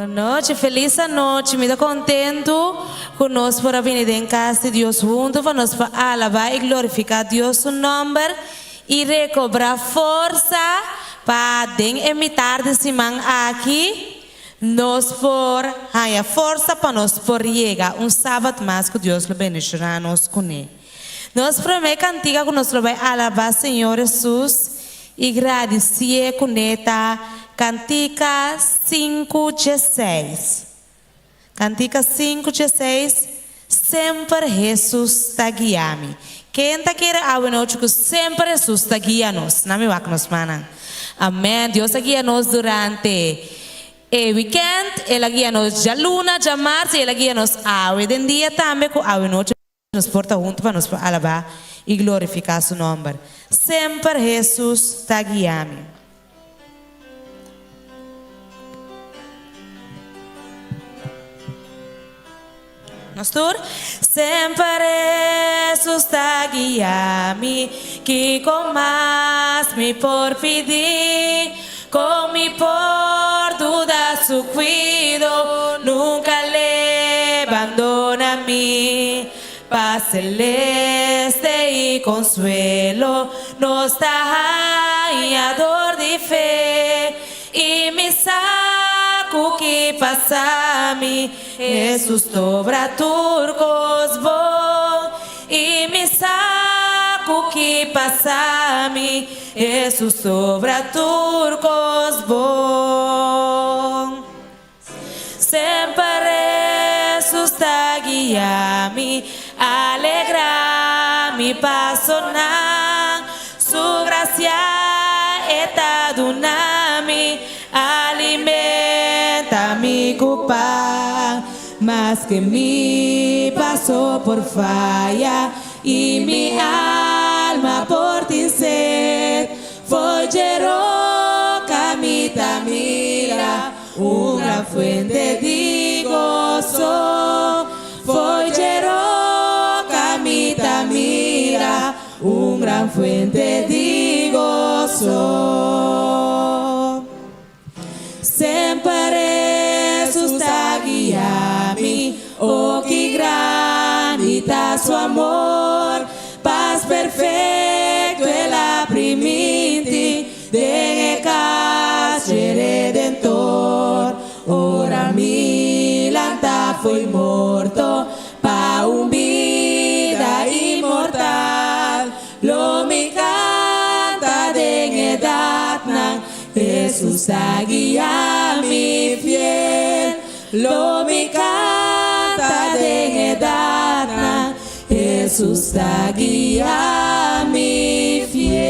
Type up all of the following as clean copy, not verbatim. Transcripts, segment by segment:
Bon nochi, felis anochi. Mi ta kontentu ku nos por a bini den kas di Dios huntu pa nos por alabá i glorifiká Dios su nòmber i rekobrá forsa pa den e mitar di siman aki nos por haña forsa pa nos por yega un sabat mas ku Dios lo bendishoná nos kuné. Nos promé kantika ku nos lo bai alabá Señor Hesus i gradisié kuné ta Kantika sinku djeseis. Kantika sinku djeseis, Semper Hesus ta guia mi. Ken ta kere awe nochi ku semper Hesus ta guia nos? Na mi wak nos mannan. Amèn. Dios a guia nos durante e wikènt, El a guia nos djaluna, djamars i El a guia nos awe den dia tambe ku awe nochi. Nos por ta huntu pa nos por alabá i glorifiká su nòmber. Semper Hesus ta guia mi. Nos tur? Semper Hesus ta guia mi, kiko mas mi por pidi? Kon mi por duda su kuido? Nunka l'e bandona mi. Pas celeste i konsuelo nos ta haña dor di fe. I mi sa ku ki pasa mi, Hesus t'obra tur kos bon. I mi sa ku ki pasa mi, Hesus t'obra tur kos bon. Semper Hesus ta guia mi, alegra mi pasonan. Su gracia e ta duna mi, alimenta mi ku pan. Maske mi paso por faya i mi alma por tin sed, Fo'i dje roka mi ta mira un gran fuente di goso. Fo'i dje roka mi ta mira un gran fuente di goso. Semper Hesus ta guia mi, o ki grandi ta su amor! Pas perfecto el a priminti den e cas dje Redentor. Ora mi lanta fo'i morto pa un bida inmortal, lo mi canta den edadnan Hesus ta guia mi fiel, lo mi canta den edadnan. Hesus ta guia mi fiel.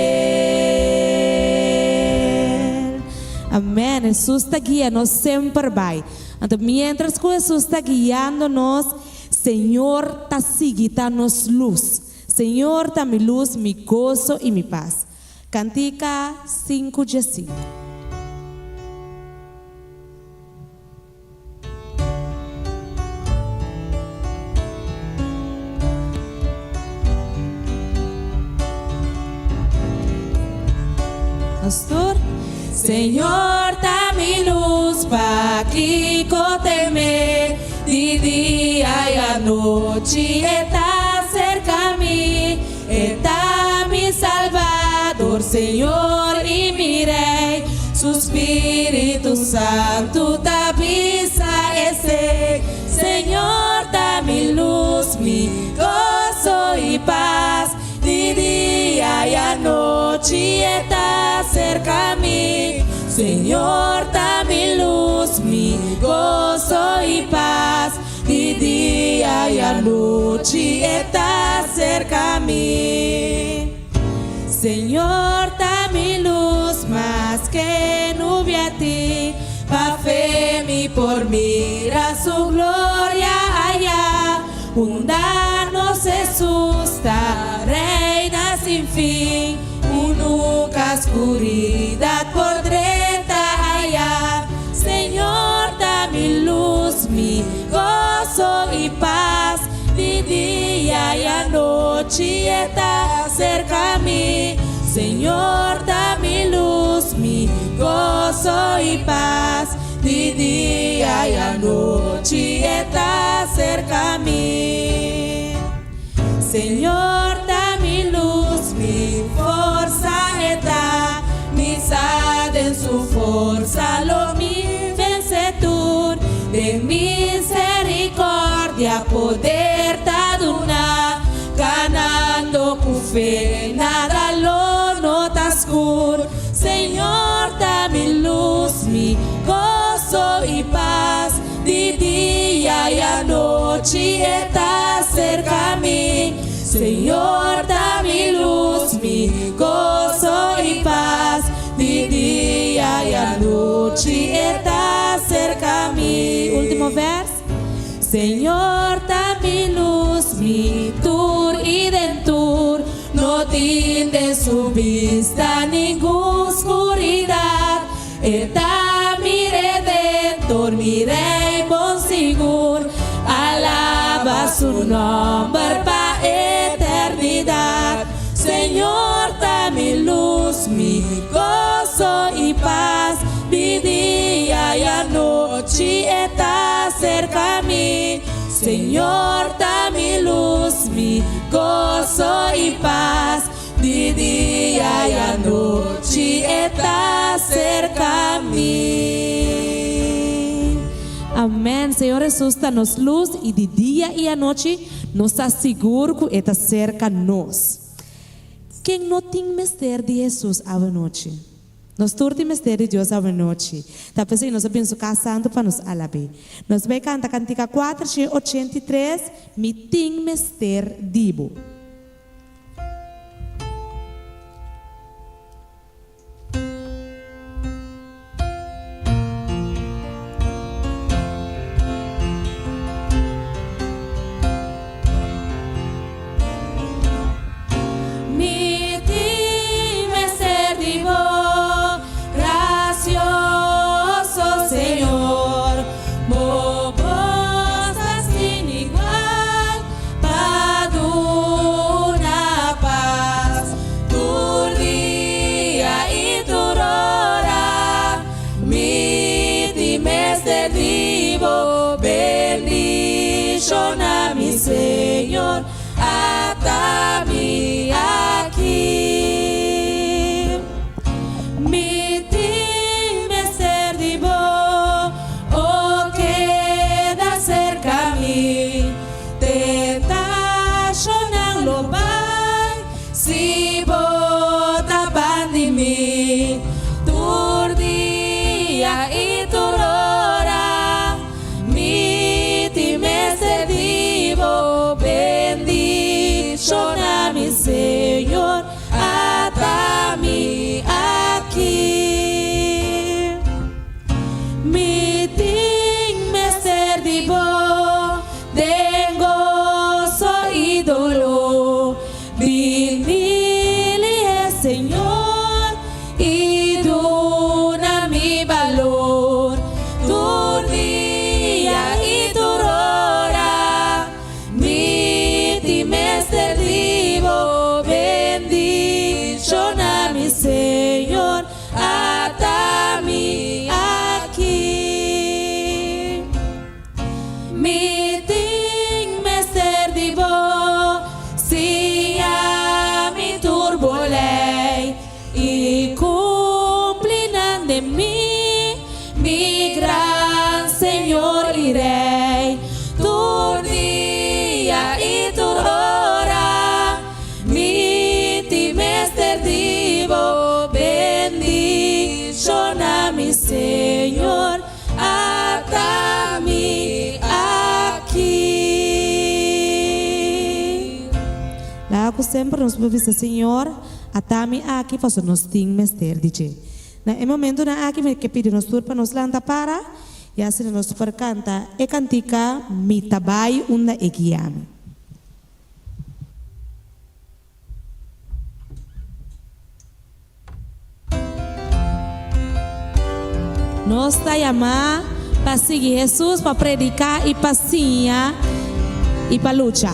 Amen, Hesus ta guia nos semper bai. Anto mientras cu Hesus ta guiando nos, Señor ta sigui ta nos luz. Señor ta mi luz, mi gozo y mi paz. Kantika sinku djesinku. Nos tur. Señor ta mi lus, pakiko teme? Di dia i anochi e ta serka mi. E ta mi Salbador, Señor i mi Rey. Su Spiritu Santu ta bisa esey. Señor ta mi lus, mi goso i pas. Di dia i anochi E ta serka mi. Señor ta mi lus, mi goso i pas. Di dia i anochi e ta serka mi. Señor ta mi lus maske nubia tin, pa fe mi por mira su gloria aya. Unda nos Hesus ta reina sin fin, i nunka skuridat por drenta aya. Señor ta mi lus, mi goso i pas, di dia i anochi e ta serka mi. Señor ta mi lus, mi goso i pas, di. Di dia i anochi e ta serka mi. Señor ta mi lus, mi forsa e ta, mi sa den su forsa lo mi vense tur. Den misericordia poder ta duna, kanando ku fe nada lo no ta skur. Señor ta mi lus, mi goso i pas, di dia i anochi e ta serka mi. Señor ta mi lus, mi goso i pas, di dia i anochi e ta serka mi. Ultimo vers. Señor ta mi lus, mi tur i den tur, no tin den su bista ningun skuridat. E ta mi Redentor, mi Rei bon sigur, alaba su nòmber pa eternidat. Señor ta mi lus, mi goso i pas, di dia i anochi e ta serka mi. Señor ta mi lus, mi goso i pas, di dia i anochi e ta serka mi. Amen. Señor Hesus ta nos lus i di dia i anochi nos ta sigur ku e ta serka nos. Ken no tin mester di Hesus awanochi? Nos tur tin mester di Dios awanochi. Ta p'esei nos a bin su kas santu pa nos alab'é. Nos bai kanta kantika 483, Mi tin mester di bo. Mi tin mester di bo, gracioso Señor, bo bos ta sin igual pa duna pas tur dia i tur ora. Mi tin mester di bo bendiciona mi Señor, ata mi aki. Mi tin mester di bo, o keda serka mi. Tentacionnan lo bai si bo ta bandi mi. Tur dia i tur ora mi tin mester di bo. Bendiciona mi Señor, ata mi aki. Mi tin mester di bo den goso i doló. Bini lihe Señor i duna mi balor tur dia i tur ora. Mi tin mester di bo bendiciona mi Señor ata mi aki. Mi tin mester di bo, siña mi tur bo lei i cumpli nan den mi, mi gran Señor i Rei. Tur dia i tur ora mi tin mester di bo, bendiciona mi Señor. Ata mi aki. Laga ku semper nos por bisa, Señor, ata mi aki pasobra nos tin mester di dje. Na e momentunan aki mi ke pidi nos tur pa nos lanta para i asina nos por kanta e kantika Mi ta bai unda e guia mi. Nos ta yamá pa sigui Hesus, pa prediká i pa siña i pa lucha.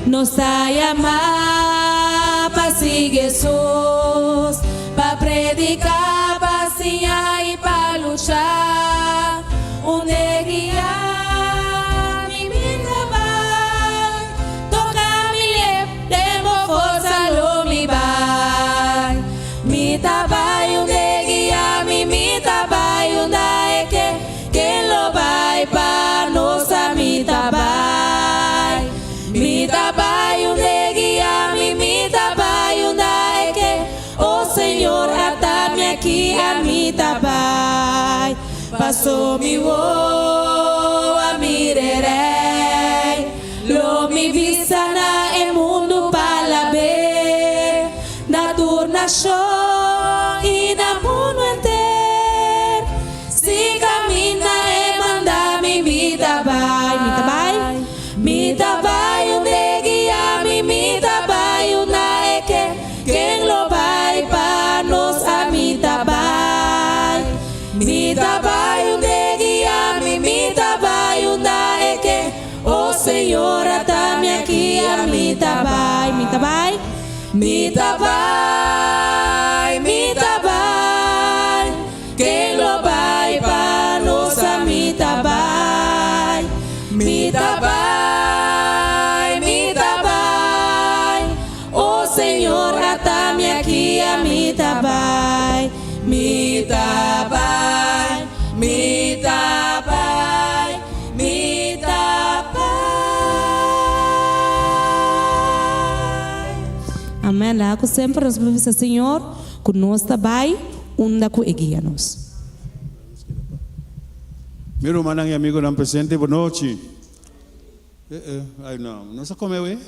Nos ta yamá pa sigui Hesus, pa prediká, pa siña i pa lucha. Paso mi wowo a mira e Rei, Lo mi bisa na e mundu pa alab'é, Na tur nashon i na mundu henter. Si kaminda e manda mi, mi ta bai, mi ta bai. Mi ta bai unda e guia mi, mi ta bai unda e ke, ken lo bai pa nos a mi ta bai. Mi ta bai unda e guia mi, mi ta bai unda e ke, o Señor ata mi aki a mi ta bai, mi ta bai. Mi ta bai, mi ta bai. Ken lo bai pa nos a mi ta bai, mi ta bai, mi ta bai O Señor ata mi aki a mi ta bai, mi ta bai, mi ta bai, mi ta bai. Amen laga ku semper nos por bisa Señor ku nos ta bai. Unda ku e guia nos. Mi rumannan i amigonan presente, bo nochi. Eh eh, ay no, nos a come awe?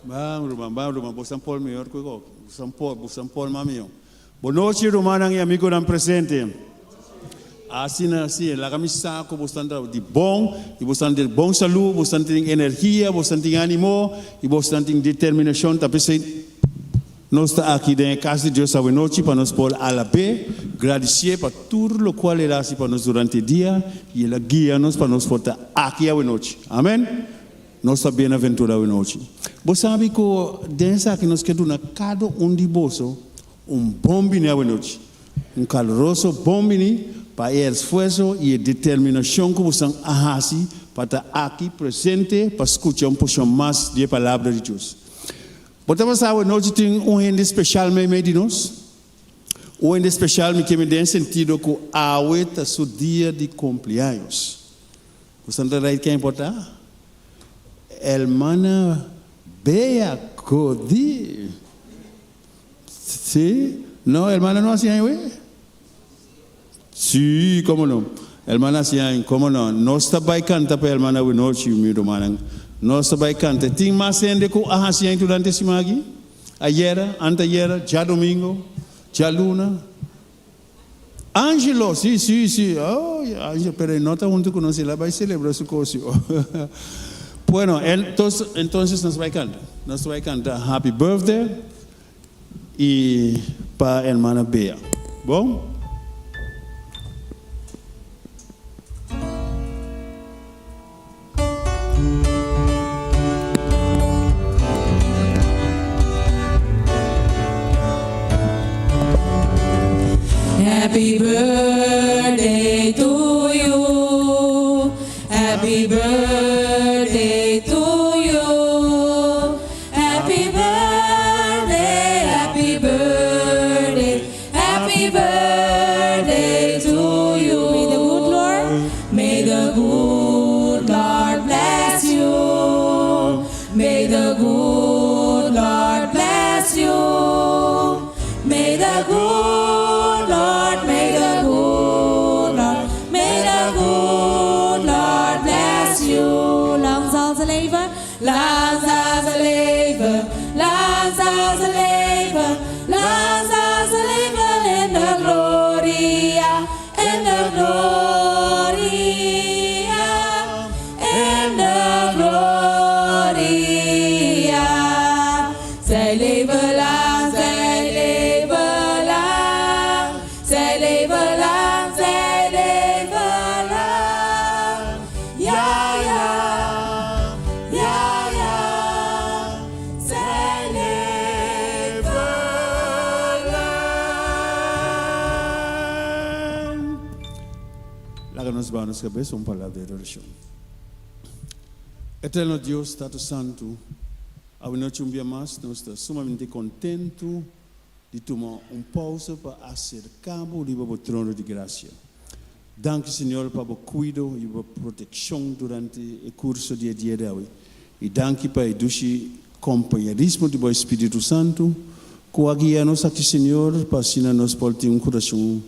Ban ruman, ban ruman, bo San Paul mihor ku e San Paul, bo San Paul mas mihor. Bo nochi rumannan i amigonan presente. Asina si, laga mi sa ku bo stan ta di bon, i bo stan tin bon salu, bo stan tin energia, bo stan tin animo, i bo stan tin determinashon ta p'esei. Nos ta aki den e kas di Dios awenochi pa nos por alab'é, gradisié pa tur lokual el a hasi pa nos durante e dia i el a guia nos pa nos por ta aki awenochi. Amen! Nos ta bienaventurá awenochi. Bo sabi ku den esaki nos ke duna kada un di boso un bon bini awenochi, un kaluroso bon bini pa e esfuerso i e determinashon ku bosan a hasi pa ta aki presente pa skucha un porshon mas di e Palabra di Dios. Bo tabata sa awenochi tin un hende special meimei di nos? Un hende special mi keme den sentido ku awe ta su dia di cumpleaños. Bo sa ta rei ken por ta? Hermana Bea Cody. Si? No, hermana no hasi aña awe? Sí, komo no. Hermana hasi aña, komo no. Nos ta bai kanta pa hermana awenochi, mi rumannan. Nos ta bai kanta. Tin mas hende ku a hasi aña durante e siman aki? Ayera, antayera, djadomingo, djaluna? Angelo, sí, sí, sí. Oh, Angelo, pero e no ta huntu ku nos, el a bai selebra su kos. Bueno, entonces, entonces nos bai kanta. Nos ta bai kanta Happy Birthday. I pa hermana Bea. Bon? Happy birthday to you Happy birthday to you Happy birthday, happy birthday, happy birthday to you. May the good Lord, may the good Lord bless you. May the good Lord bless you. May the good Lord, may the good Lord, may the good Lord bless you. Lang zal ze leven. Lang zal ze leven, lang zal ze leven, lang zal ze leven in de gloria, in de gloria, in de gloria. Zij leven lang, zij leven lang, zij leven lang, zij leven lang. Ja, ja, ja, ja, zij leven lang. Laga nos baha nos kabes un palabra di adorashon. Eterno Dios, Tata Santu, awenochi un bia mas nos ta sumamente kontentu di tuma un pausa pa aserká bo riba bo trono di grasia. Danki Señor pa bo cuido y bo proteccion durante e curso di e dia di awe. Y danki pa e dushi compañerismo di bo Espiritu Santo cu a guia nos aki Señor pa asina nos por tin un curacion.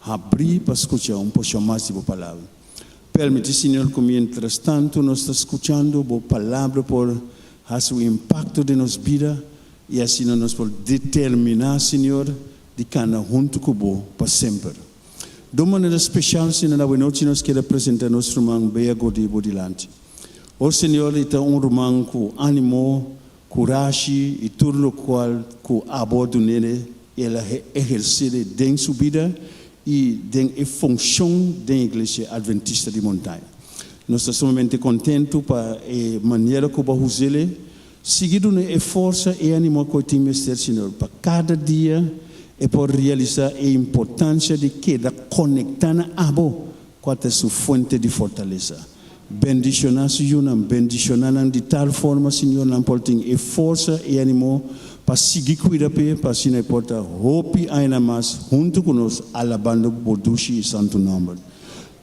Habrí pa skucha un porshon mas di bo Palabra. Permití, Señor, ku mientrastantu nos ta skuchando bo Palabra por hasi un impakto den nos bida i asina nos por determiná, Señor, di kana huntu ku bo pa semper. Di un manera speshal, Señor, awenochi nos kier a presentá nos ruman Bea Godí bo dilanti. O Señor, e ta un ruman ku ánimo, kurashi i tur lokual ku abo a dun'é, el a ehersé den su bida i den e funshon den Iglesia Adventista di Montaña. Nos ta sumamente kontentu pa e manera ku bo a us'é. Sigui duna e forsa i animo ku e tin mester, Señor, pa kada dia e por realisá e importansia di keda konektá na abo, kua ta su fuente di fortalesa. Bendishoná su yunan, bendishoná nan di tal forma, Señor, nan por tin e forsa i animo pa sigui kuida p'e, pa asina e por ta hopi añanan mas huntu ku nos alabando bo dushi i santu nòmber.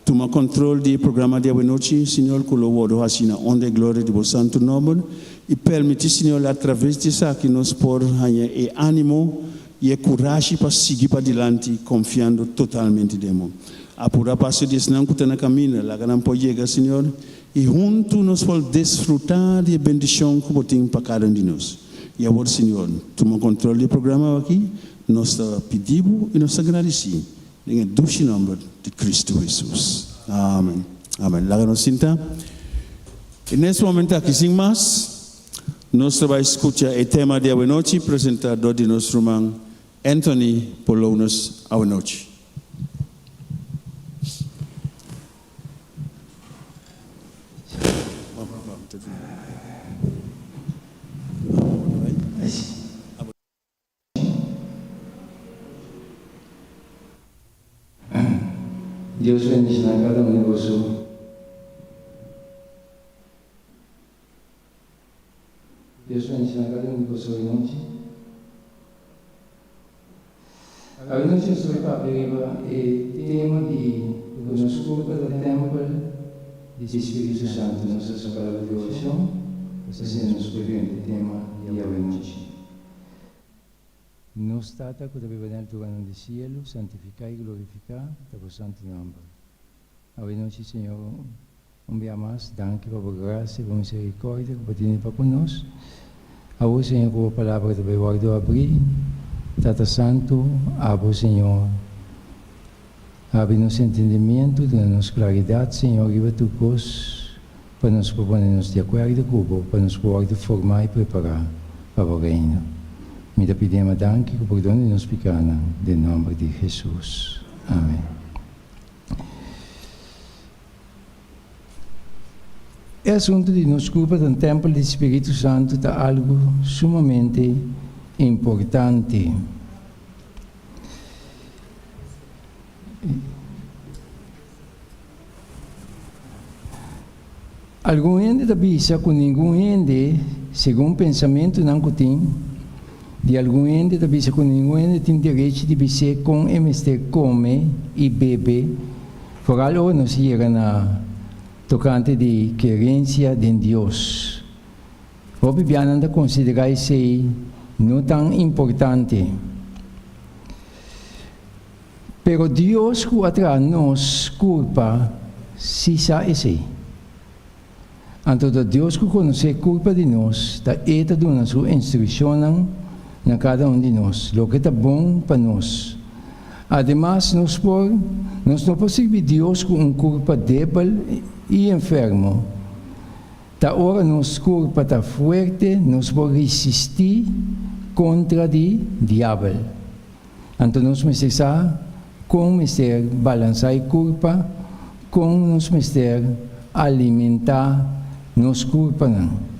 Tuma control di e programa di awenochi, Señor, cu lo wordo haci na honra y gloria di Bo santo nomber, y permiti, Señor, a traves di esaki nos por haña e animo y e curashi pa sigui padilanti confiando totalmente den Bo. Apura paso di esnan cu ta na caminda, laga nan por yega, Señor, y hunto nos por desfruta di e bendicion cu Bo tin pa cada un di nos. Y awor, Señor, tuma control di e programa aki, nos ta pidi Bo y nos ta gradici. Den e dushi nomber di Cristo Jesus. Amen. Amen. Laga nos sinta. I nes momento aki sin mas, nos ta bai scucha e tema di awenochi presenta dor di nos ruman Anthony Polonus awenochi. Dios bendiciona cada un di boso. Dios bendiciona cada un di boso awe nochi. Awe nochi nos ta bai papia riba e tema di ku nos kurpa ta tempel di Spiritu Santu. Nos ta hasi palabra di orashon pa asina nos por drenta e tema di awe nochi. Nos Tata ku ta biba den alturanan di sielu, santifiká i glorifiká ta bo santu nòmber. Awe nochi, Señor, un bia mas, danki pa bo grasia i bo miserikòrdia ku bo tene pa ku nos. Awor, Señor, ku bo palabra ta bai wòrdu abrí, Tata Santu, abo, Señor, habri nos entendimientu, duna nos klaridat, Señor, riba tur kos, pa nos por pone nos di akuerdo ku bo, pa nos por wòrdu formá i prepará pa bo Reino. Mi ta pidi Ema danki ku pordon di nos pikánan, den nòmber di Hesus. Amèn. E asuntu di nos kurpa ta un tèmpel di Spiritu Santu ta algu sumamente importante. Algun hende ta bisa ku ningun hende, segun pensamentunan ku tin di algun hende ta bisa ku ningun hende tin derechi di bis'é kon e mester kome i bebe, foral ora nos yega na tokante di kerensia den Dios. Hopi bia nan ta konsiderá esei no tan importante. Pero Dios ku a traha nos kurpa si sa esei. Anto ta Dios ku konosé kurpa di nos, ta E ta duna su instrukshonnan na kada un di nos, loke ta bon pa nos. Ademas, nos por nos no por sirbi Dios ku un kurpa debel i enfermo. Ta ora nos kurpa ta fuerte nos por risistí kontra di Diabel. Anto nos mester sa kon mester balansá e kurpa, kon nos mester alimentá nos kurpanan.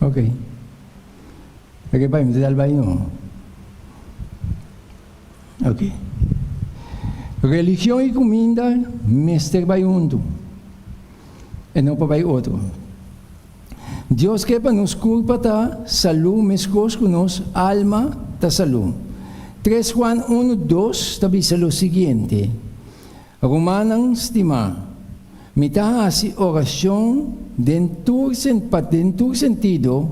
Ok. Ok, bai, mi ta dal bai no. Ok. Religion i kuminda mester bai huntu. E no por bai otro. Dios ke pa nos kurpa ta salú meskos ku nos alma ta salú. Tres Juan unu, dos ta bisa lo siguiente, Rumannan stimá, mi ta hasi orashon den tur pa den tur sentido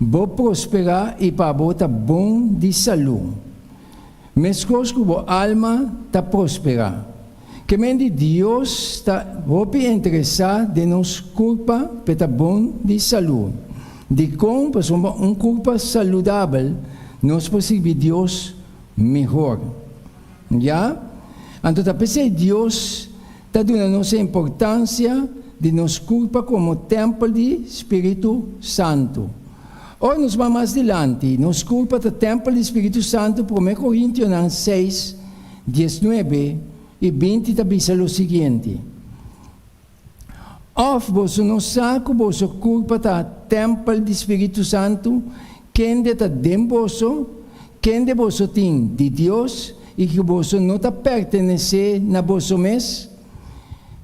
bo prosperá i pa bo ta bon di salú, meskos ku bo alma ta prosperá. Ke men di Dios ta hopi interesá den nos kurpa p'e ta bon di salú. Dikon? Pasobra un kurpa saludabel nos por sirbi Dios mihor. Ya? Anto ta p'esei Dios ta duna nos e importansia di nos kurpa komo tèmpel di spiritu santu. Ora nos bai mas dilanti, nos kurpa ta tèmpel di spiritu santu Promé Korintionan seis, 19 i 20 ta bisa lo siguiente, Òf boso no sa ku boso kurpa ta tèmpel di spiritu santu, kende ta den boso, kende boso tin di Dios, i ku boso no ta pertenesé na boso mes?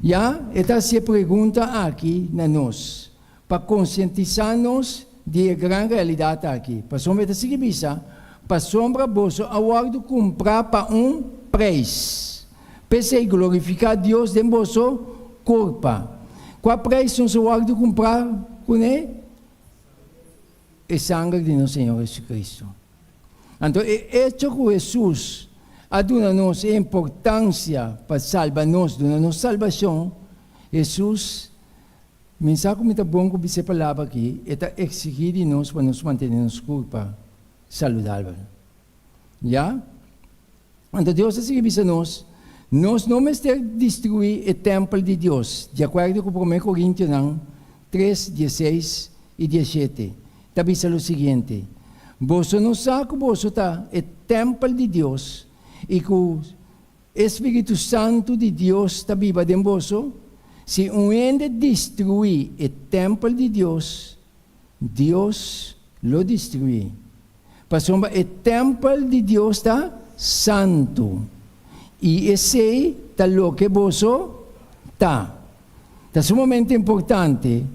Ya, e ta hasi e pregunta aki na nos, pa konsientisá nos di e gran realidat aki. Pasobra e ta sigui bisa, Pasobra boso a wòrdu kumprá pa un preis. P'esei glorifiká Dios den boso kurpa. Kua preis nos a wòrdu kumprá kuné? E sanger di nos Señor Jesucristo. Anto e echo ku Hesus a duna nos e importansia pa salba nos, duna nos salbashon, Hesus Mi sa ku mi ta bon ku bisa e palabra aki, e ta eksigí di nos pa nos mantené nos kurpa saludabel. Ya? Anto Dios ta sigui bisa nos, nos no mester destruí e tèmpel di Dios, di akuerdo ku Promé Korintionan tres, dieseis i dieshete, ta bisa lo siguiente, Boso no sa ku boso ta e tèmpel di Dios i ku E spiritu santu di Dios ta biba den boso? Si un hende destruí e tèmpel di Dios, Dios lo destruí, pasobra e tèmpel di Dios ta santu, i esei ta loke boso ta. Ta sumamente importante,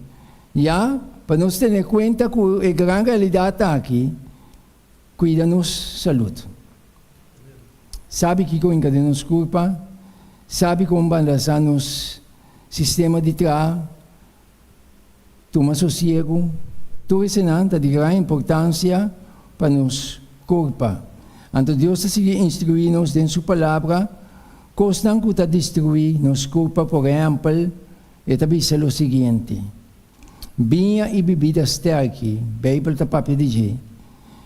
ya, pa nos tene kuenta ku e gran realidat aki. Cuida nos salud. Sabi kico hinca den nos curpa, sabi con balansa nos sistema di traha, tuma sosiego, tur esenan ta di gran importancia pa nos curpa. Anto Dios ta sigui instrui nos den su Palabra cosnan cu ta destrui nos curpa, por ehempel, e ta bisa lo siguiente. Biña i bibida sterki, Beibel ta papia di dje.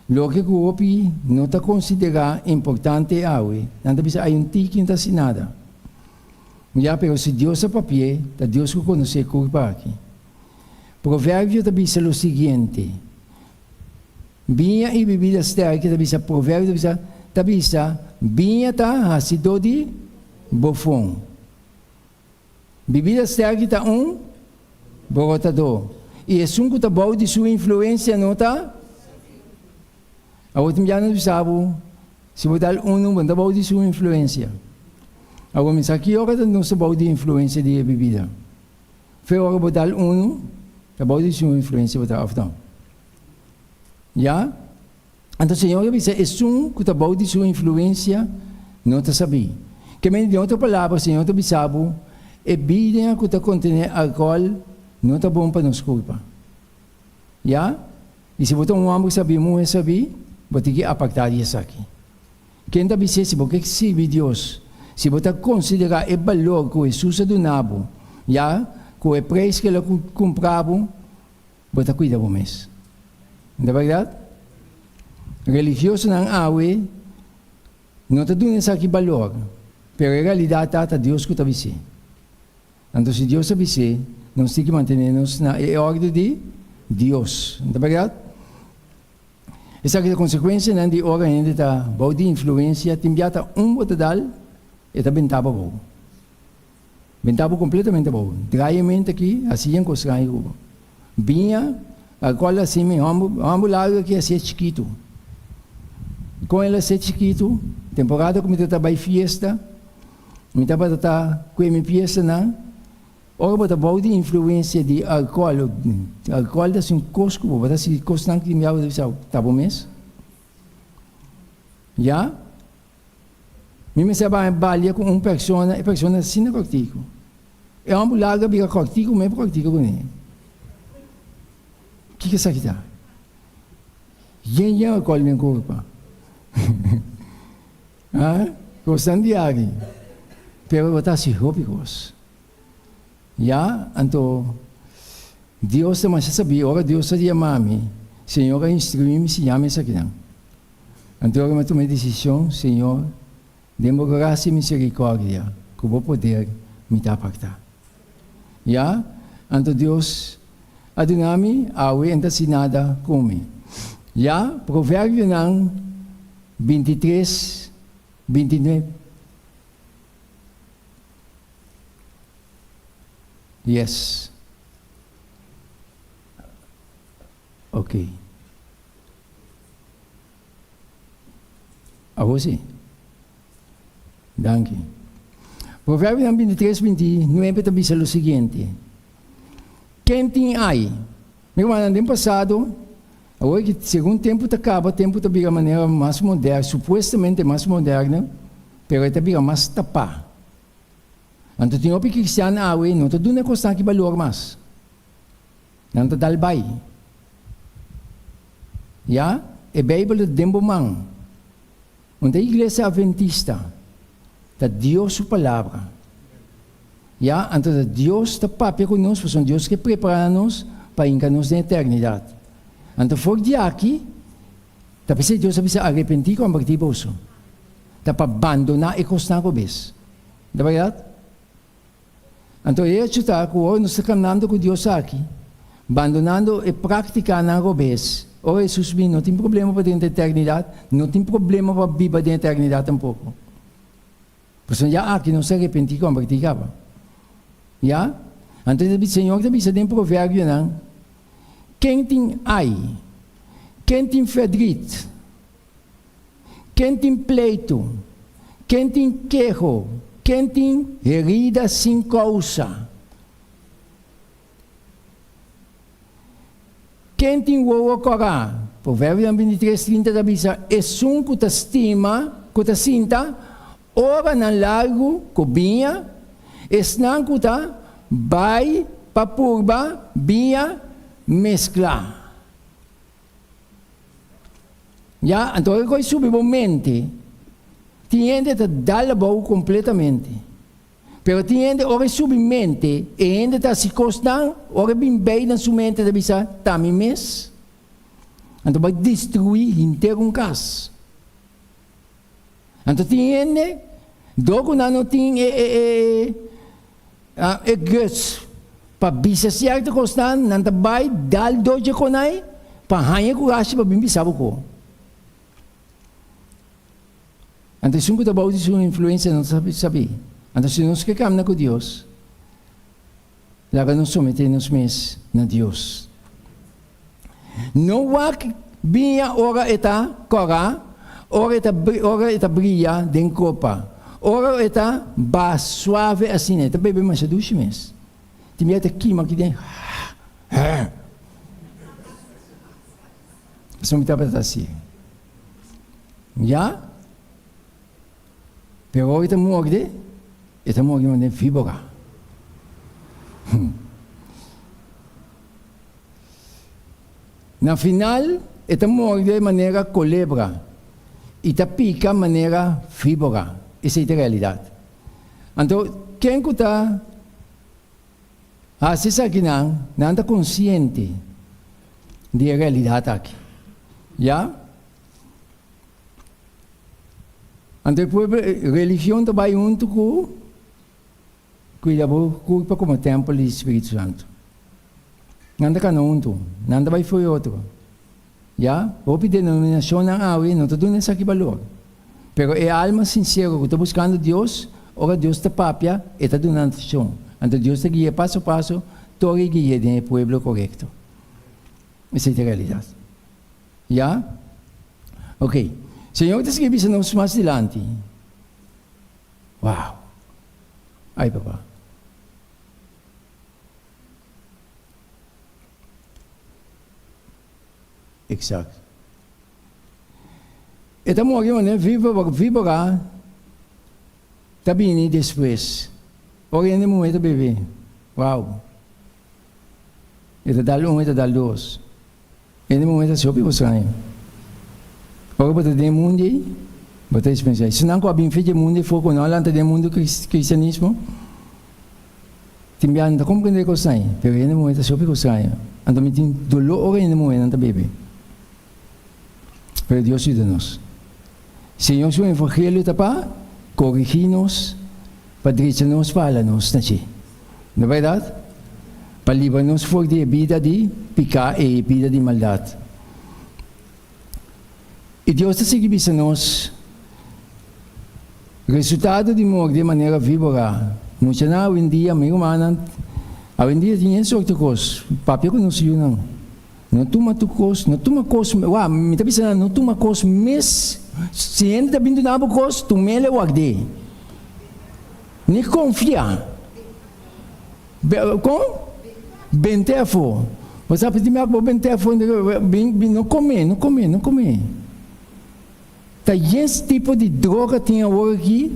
Loke ku hopi no ta konsiderá importante awe, nan ta bisa, Ai un tiki no ta hasi nada. Ya, pero si Dios a papi'é, ta Dios ku konosé e kurpa aki. Proverbio ta bisa lo siguiente, Biña i bibida sterki ta bisa, Proverbio ta bisa, ta bisa, Biña ta hasidó di bofon. Bibida sterki ta un borotadó, i esun ku ta bou di su influensia no ta. Awor tin bia nos bisa bo, si bo dal unu, bo no ta bou di su influensia. Awor mi sa ki ora ta nos ta bou di influensia di e bibida. Fe ora bo dal unu, ta bou di su influensia bo ta òf no? Ya? Anto Señor a bisa, Esun ku ta bou di su influensia no ta sabí. Ke mende den otro palabra, Señor ta bisa bo, e bida ku ta kontené alkohòl no ta bon pa nos kurpa. Ya? I si bo ta un hòmber sabí, un muhé sabí, bo tin ki apartá di esaki. Ken ta bis'é si bo ke sirbi Dios, si bo ta konsiderá e balor ku Hesus a duna bo, ya, ku e preis ku el a kumpra bo, Bo ta cuida bo mes. No ta berdad? Religiosonan awe no ta duna esaki balor, pero e realidad ta, ta Dios cu ta bis'é. Anto si Dios ta bis'é, nos tin ki mantene nos na e ordo di Dios. No ta berdad? Esaki ta consecuencianan di ora hende ta bou di influencia, tin bia ta un bo ta dal, e ta benta bo abou. Benta bo completamente abou. Draai e mente aki, haci yen cos straño cu bo. Biña, alcohol haci mi homber, homber largo aki hacié chikitu. Con el hacié chikitu? Temporada cu mi ta ta bay fiesta, mi tabata ta cue mi fiestanan. Ora bo ta bou di influensia di alkohòl, alkohòl ta hasi un kos ku bo, bo ta hasi kosnan ku bo ta bisa ta bo mes. Ya? Mi mester a bai balia ku un persona, e persona asina kòrtiku. E hòmber largu a bira kòrtiku, mi por kòrtiku kuné. Kiko esaki ta? Yen yen alkohòl den kurpa. Ha? Kosnan di aki. Pero bo ta hasi hopi kos. Ya, anto Dios ta masha sabí. Ora Dios a yama mi, Señor a instruí mi siña mi esakinan. Anto ora mi a tuma e desishon, Señor, den bo grasia i miserikòrdia, ku bo poder, mi ta apartá. Ya, anto Dios a duna mi awe N ta hasi nada ku mi. Ya, Proverbionan 23, 29. Yes. Ok. Awor si. Danki. Proverbionan 23, 29 ta bisa lo siguiente, Ken tin ai? Mi rumannan, den pasado, awor ki segun tempu ta kaba, tempu ta bira manera mas moderno, supuestamente mas moderno, pero e ta bira mas tapá. Anto tin hopi kristian awe no ta duna e kosnan aki balor mas. Nan ta dal bai. Ya, e Beibel ta den bo man. Un ta Iglesia Adventista, ta Dios su Palabra. Ya, anto ta Dios ta papia ku nos, pasobra Dios ke prepara nos pa hinka nos den eternidat. Anto for di aki, ta p'esei Dios a bisa arepentí kombertí boso. Ta pa bandoná e kosnan robes. Ta bèrdat? Anto e hecho ta ku ora nos ta kanando ku Dios aki, bandonando e práktikanan robes, ora Hesus bini no tin problema pa drenta eternidat, no tin problema pa biba den eternidat tampoko. Pasobra ya aki nos a arepentí kombertí kaba. Ya? Anto e Señor ta bisa den Proverbionan, Ken tin ai? Ken tin ferdrit? Ken tin pleitu? Ken tin keho? Ken tin herida sin kousa? Ken tin wowo kòrá? Proverbionan 23, 30 ta bisa, Esun ku ta stima, ku ta sinta oranan largu ku biña, esnan ku ta bai pa purba biña mesklá. Ya, anto ora ku e subi bo mente, tin hende ta dal abou kompletamente. Pero tin hende ora e subi mente, e hende ta hasi kosnan, ora e bin bei na su mente ta bisa, ta mi mes. Anto bai destruí henter un kas. Anto tin hende, dor ku nan no tin e e e e guts pa bisa sierto kosnan, nan ta bai dal dor dje konai pa haña kurashi pa bin bisa bo ko. Anto esun ku ta bou di su influensia no ta sabi. Anto si nos ke kamna ku Dios, laga nos someté nos mes na Dios. No wak biña ora e ta kòrá, ora e ta ora e ta bria den kopa, ora e ta ba suave asina, e ta bebe masha dushi mes. Tin bia e ta kima aki den ha. Pasobra mi tabata hasi. Ya? Pero ora e ta morde, e ta morde manera víbora. Na final, e ta morde manera kolebra i ta pika manera víbora. Esei ta realidat. Anto, ken ku ta hasi esakinan, nan ta konsiente di e realidat aki. Ya? Anto e pueblo, religion ta bai huntu ku kuida bo kurpa komo tèmpel di Spiritu Santu. Nan ta kana huntu, nan ta bai fo'i otro. Ya, hopi denominashonnan awe no ta duna esaki balor. Pero e alma sinsero ku ta buskando Dios, ora Dios ta papia, e ta duna atenshon. Anto Dios ta gui'é paso paso, tor e gui'é den e pueblo korekto. Esei ta e realidat. Ya? Ok. Señor ta sigui bisa nos mas dilanti. Wow! Ai papa. Exact. E ta mori manera vibora ta bini despues. Ora hende muhé ta bebe. Wow. E ta dal un, e ta dal dos. Hende muhé ta hasi hopi kos straño. Ora bo ta den e mundu ei, bo ta experiencia. Esnan ku a bin fe dje mundu ei for ku no a lanta den e mundu kristianismo, tin bia no ta komprende e kosnan ei. Pero hende muhé ta hasi hopi kos straño. Anto mi tin doló ora hende muhénan ta bebe. Pero Dios yuda nos. Señor su evangelio ta pa corigi nos, pa drecha nos, pa hala nos na dje. No berdad? Pa libra nos for di e bida di pica e e bida di maldad. Y Dios ta sigui bisa nos, Resultado di morde manera vibora. Muchanan awendia, mi rumannan, awendia tin e sorte cos. Papia cu nos yunan. No tuma tur kos, no tuma kos, wak, mi ta bisa nan, no tuma kos mes, si hende ta bin duna bo kos, tum'el e ward'é. Ni konfia. Kon? Bent'é afó. Bo sa p'esei mi a bo bent'é afó, bin, bin, no kom'é, no kom'é, no kom'é. Ta yes tipo di droga tin awor aki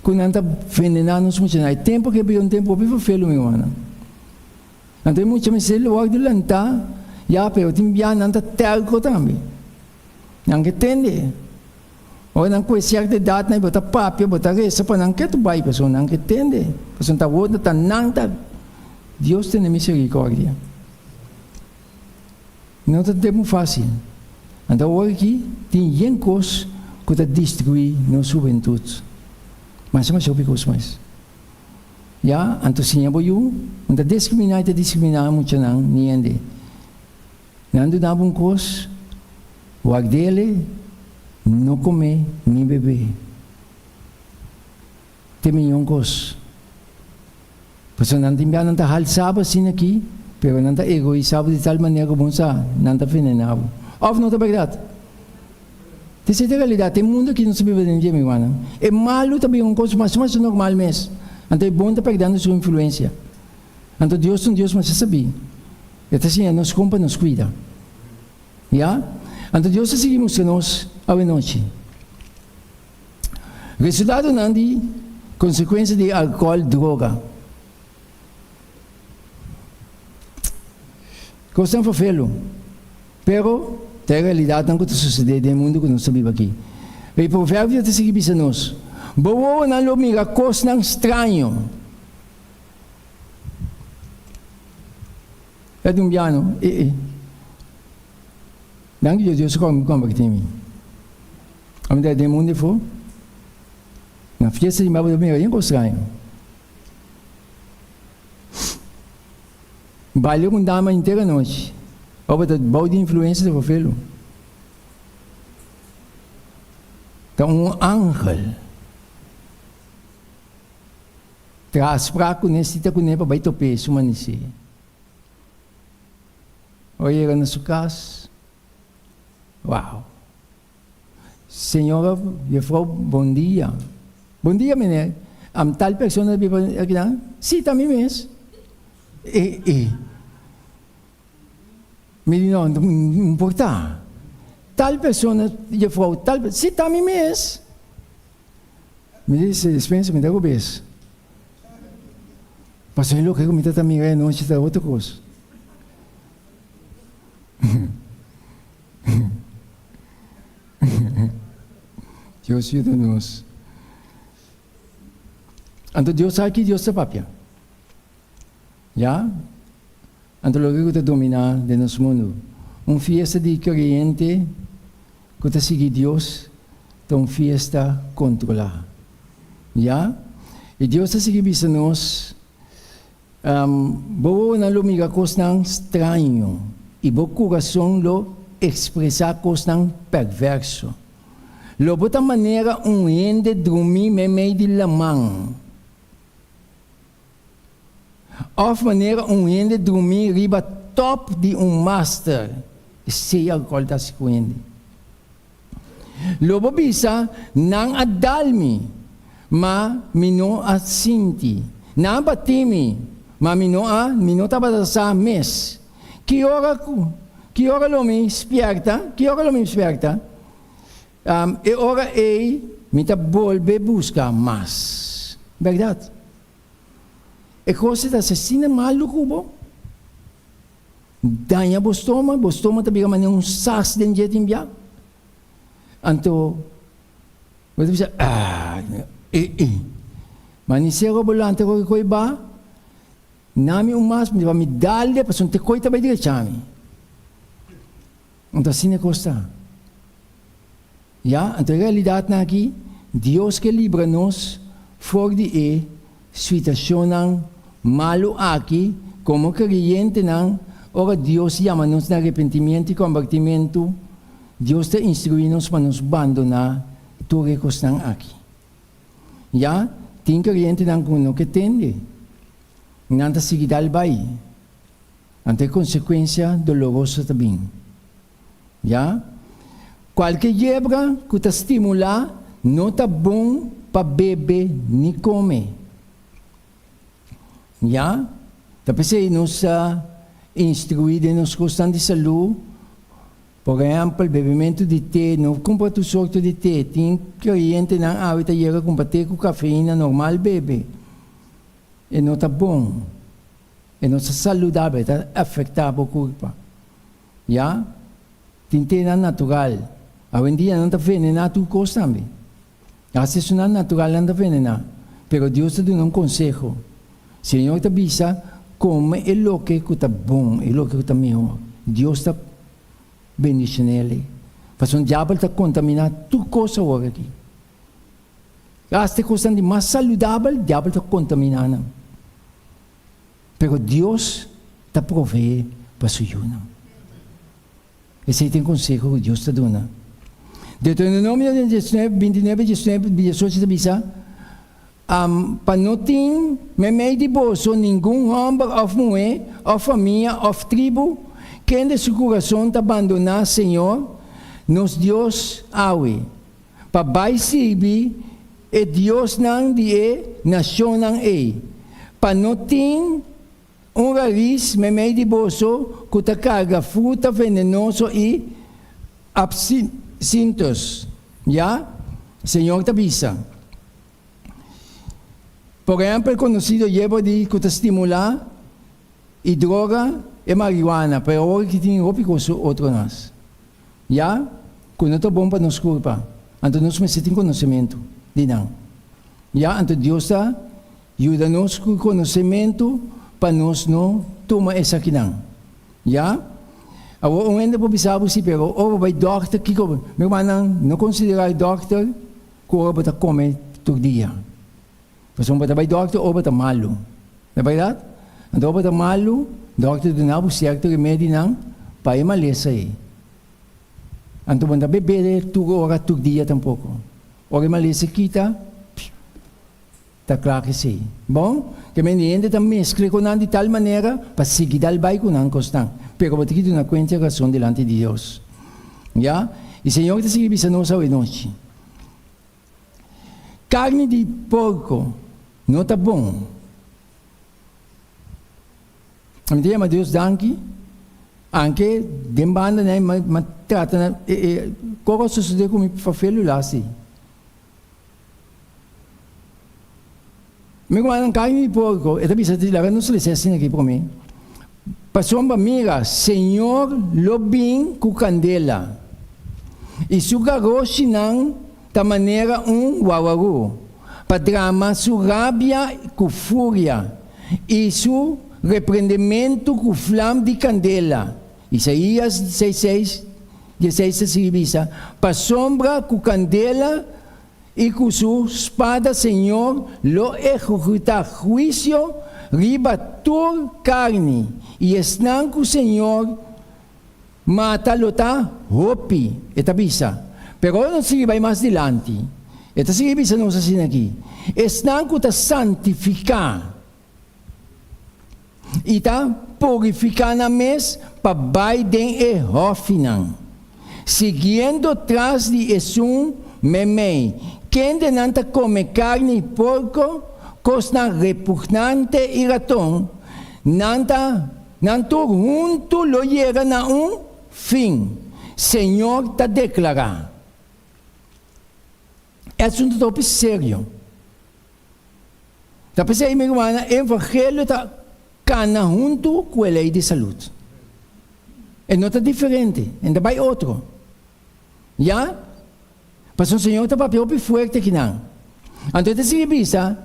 ku nan ta venená nos muchanan. E tempu aki a bira un tempu hopi ferfelu, mi rumannan. Anto e mucha mester wòrdu lantá, ya, pero tin bia nan ta tèrko tambe. Nan ke tende. Ora nan kue sierto edat nan bo ta papia, bo ta resa pa nan ketu bai, pasobra nan ke tende. Pasobra ta wòrdu ta nan ta. Dios tene miserikòrdia. No ta tempu fásil. Anto awor aki tin yen kos ku ta destruí nos hubentut. Masha masha hopi kos mas. Ya, anto siña bo yu, no ta diskriminá i ta diskriminá muchanan ni hende. Nan duna bo un kos, ward'el, no kom'é ni beb'é. Te miñon kos. Pasobra nan tin bia nan ta halsa bo asina aki, pero nan ta egoisá bo di tal manera ku bo no sa, nan ta venená bo. Òf no ta bèrdat? Esei ta e realidat. E mundu aki nos ta biba den dje, mi rumannan. E malu ta bira un kos mas mas normal mes. Anto e bon ta perdendo su influensia. Anto Dios ta un Dios masha sabí. E ta siña nos kon pa nos kuida. Ya? Anto Dios ta sigui mustra nos awenochi. Resultadonan di konsekuensia di alkohòl, droga. Kosnan ferfelu. Pero, ta e realidatnan ku ta susedé den e mundu ku nos ta biba aki. E proverbio ta sigui bisa nos, Bo wowonan lo mira kosnan straño. E di un biano, E e. Danki Dios, Dios a kombertí mi. Ami ta den e mundu afó, na fiesta di mi bo ta mira yen kos straño. Balia ku un dama henter anochi. Ora bo ta bou di influensia ta fofelu. Ta un angel traha afsprak kuné, sita kuné pa bai top'é su manisé. Ora yega na su kas, wow! Señora, jefrouw, bon dia. Bon dia, meneer. Am tal persona ta biba akinan? Sí, ta mi mes. E, e. Mi di, no, no importa. Tal persona, jefrouw, tal, sí, ta mi mes. Mi di, dispensa, mi ta robes. Pasobra e loke ku mi ta ta mira e nochi ta otro kos. Dios yuda nos. Anto Dios sa ki Dios ta papia. Ya? Anto loke ku ta dominá den nos mundu, un fiesta di kreyente ku ta sigui Dios ta un fiesta kontrolá. Ya? I Dios ta sigui bisa nos, Bo wowonan lo mira kosnan straño i bo kurason lo ekspresá kosnan pèrvèrso. Lo bo ta manera un hende drumí meimei di laman òf manera un hende drumí riba tòp di un master. Esei alkohòl ta hasi ku hende. Lo bo bisa, Nan a dal mi, ma mi no a sinti. Nan a bati mi, ma mi no a, mi no tabata sa mes. Ki ora ku, Ki ora lo mi spièrta? Ki ora lo mi spièrta? E ora ei mi ta bolbe buska mas. Bèrdat? E kos ta asina malu ku bo. Daña bo stoma, bo stoma ta bira manera un sas den dje tin bia. Anto bo ta bisa, ah, e e. Ma ni sero bo lanta koke koi ba, nami un mas pa mi dalde pasobra te koi ta bai drecha mi. Anto asina e kos ta. Ya, anto e realidatnan aki, Dios ke libra nos for di e situashonnan malu aki komo kreyentenan. Ora Dios yama nos na arepentimiento i kombertimentu, Dios ta instruí nos pa nos bandoná tur e kosnan aki. Ya, tin kreyentenan ku no ke tende, nan ta sigui dal bai. Anto e konsekuensia doloroso ta bin. Ya. Kualke yebra ku ta stimulá no ta bon pa bebe ni kome. Ya. Ta p'esei nos ta instruí den nos kosnan di salú, por ehèmpel, bebementu di te, no kumpra tur sorto di te. Tin klientenan awe ta yega kumpra te ku kafeina normal bebe. E no ta bon. E no ta saludabel, e ta afektá bo kurpa. Ya, tin tenan natural. Awendia nan ta venená tur kos tambe. Hasta esunnan natural nan ta venená. Pero Dios ta duna un konseho. Señor ta bisa, Kome e loke ku ta bon, e loke ku ta mihó. Dios ta bendishon'el. Pasobra diabel ta kontaminá tur kos awor aki. Hasta e kosnan di mas saludabel, diabel ta kontaminá nan. Pero Dios ta proveé pa su yunan. Esei ta e konseho ku Dios ta duna. Deuteronomio 29, 19, 18 ta bisa, Pa no tin meimei di boso ningun hòmber òf muhé òf famia òf tribu kende su kurason ta bandoná Señor, nos Dios, awe, pa bai sirbi e diosnan di e nashonnan ei, pa no tin un raris meimei di boso ku ta karga fruta venenoso i apsintos. Ya, Señor ta bisa. Por ehèmpel, konosido yerba di ku ta stimulá i droga e marihuana, pero awor ki tin hopi kos otro nas. Ya ku no ta bon pa nos kurpa, anto nos mester tin konosementu di nan. Ya, anto Dios ta yuda nos ku konosementu pa nos no tuma esakinan. Ya, awor un hende por bisa bo si, pero ora bo bai dòkter kiko bo, mi rumannan, no konsiderá e dòkter ku ora bo ta kome tur dia. Pasobra bo ta bai dòkter ora bo ta malu. No bèrdat? Anto ora bo ta malu, dòkter duna bo sierto remedinan pa e malesa ei. Anto bo no ta bebe tur ora, tur dia tampoko. Ora e malesa kita, ta kla kesei. Bon, ke men di hende ta meskla ku nan di tal manera pa sigui dal bai ku nan kosnan. Pero bo tin ki duna kuenta i rason dilanti di Dios. Ya? I Señor ta sigui bisa nos awe nochi. Carni di porco no ta bon. Mi ta yama Dios danki, anke den banda nei mi a trata na e e koko a sosode ku mi fafelu lasi. Mi rumannan, carni di porco, e ta bisa di laga nos lesa asina aki prome. Pasobra mira, Señor lo bin ku kandela, i su garoshinan ta manera un wawarú, pa drama su rabia ku furia i su reprendementu ku flam di kandela. Isaías seis seis, dieseis ta sigui bisa, Pasobra ku kandela I ku su spada Señor lo ehekutá huisio riba tur karni, i esnan ku Señor mata lo ta hopi, e ta bisa. Pero ora nos sigui bai mas dilanti, e ta sigui bisa nos asina aki, Esnan ku ta santifiká i ta purifiká nan mes pa bai den e hòfinan, siguiendo tras di esun meimei, kendenan ta kome karni porko, kosnan repugnante i raton, nan ta, nan tur huntu lo yega na un. Fin. Señor ta deklará. E asuntu ta hopi serio. Ta p'esei, mi rumannan, e evangelio ta kana huntu ku e lei di salud. E no ta diferente, e no ta bai otro. Ya? Pasobra Señor ta papia hopi fuerte kinan. Anto e ta sigui bisa,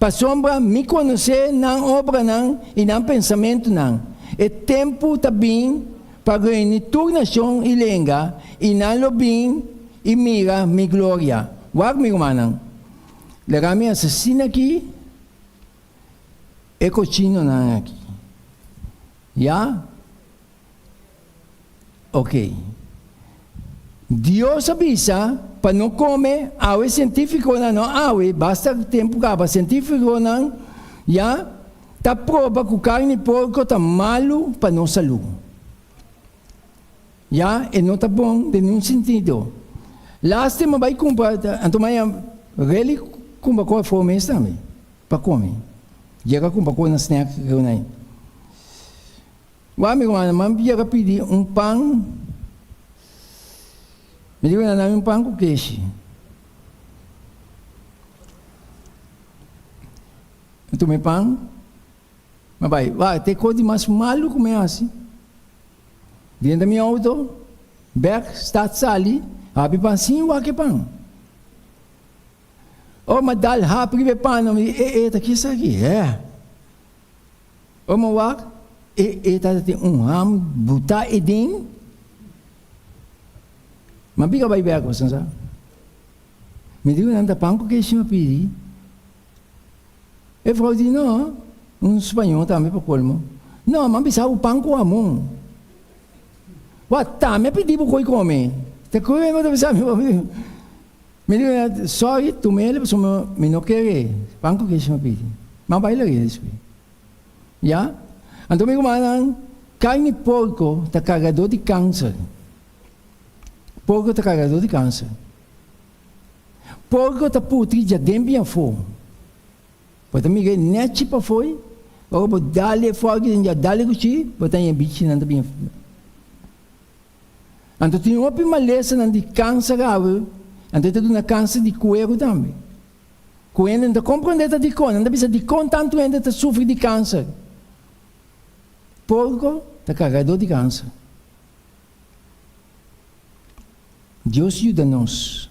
Pasobra mi konosé nan obranan i nan pensamentunan. E tempu ta bin pa reuní tur nashon i lenga, i nan lo bin i mira mi gloria. Wak, mi rumannan, laga mi asesina aki e kochinonan aki. Ya? Ok. Dios a bisa pa no come awe cientificonan no awe basta tempo caba cientificonan ya ta proba cu carni porco ta malo pa nos salud ya e no ta bon den ningun sentido lastima bay cumpra anto maya really cumpra cu afo mes tambe pa come yega cumpra cu na snack cu nan. Wak mi rumannan, mi a yega pidi un pan, mi di nan dami un pan ku keshi. Mi tuma e pan, mi a bai, wak te kos di mas malu ku mi a hasi. Drenta mi outo, bek, start sali, habi pan sin wak e pan. Ora mi a dal hapi riba e pan, mi di, e e ta kisaki? Hè. Ora wak e e tata tin un ham butá e den, ma bika bai bek boso sa. Mi di ku nan ta pan ku keshi mi a pidi. E vrou di no, un spañó tambe pa kolmo, no, mi a bisa bo pan ku hamon. Wak tambe a pidi bo koi kome. Ta koe bo ta bisa mi. Mi di nan, Sorry, tuma el pasobra mi no kere pan ku keshi mi a pidi. Mi a bai laga despues. Ya? Anto mi rumannan, karni porko ta kargadó di kanser. Porko ta kargadó di kanser. Porko ta putri djaden bin afó. Bo ta mira e nèchi pafó ei, ora bo dal e fòrki den dja dal e kuchí, bo ta haña e bichinan ta bin afó. Anto tin hopi malesanan di kanser awe, anto e ta duna kanser di kueru tambe. Ku hende no ta komprondé ta dikon, nan ta bisa dikon tantu hende ta sufri di kanser. Porko ta kargadó di kanser. Dios yuda nos.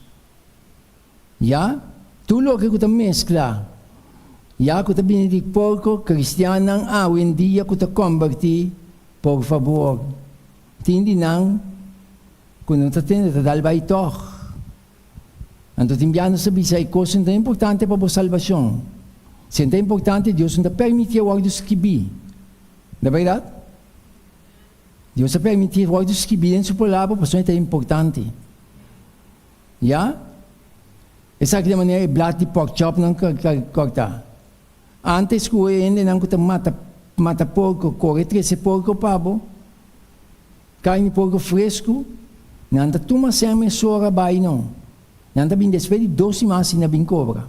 Ya, tur loke ku ta meskla, ya ku ta bini di porko, kristiannan awendia ku ta kombertí, por fabor. Tin di nan ku no ta tende ta dal bai tòg. Anto tin bia nos ta bisa e kos no ta importante pa bo salbashon. Si e ta importante Dios no ta permití e wòrdu skibí. No ta bèrdat? Dios ta permití e wòrdu skibí den su palabra pasobra e ta importante. Ya? Esaki ta manera e blat di porkchop nan kòrtá. Antes ku e hendenan ku ta mata mata porko kore trese porko pa bo, karni porko fresku, nan ta tuma sèn mesora bai no. Nan ta bin despues di dos siman asina bin kobra.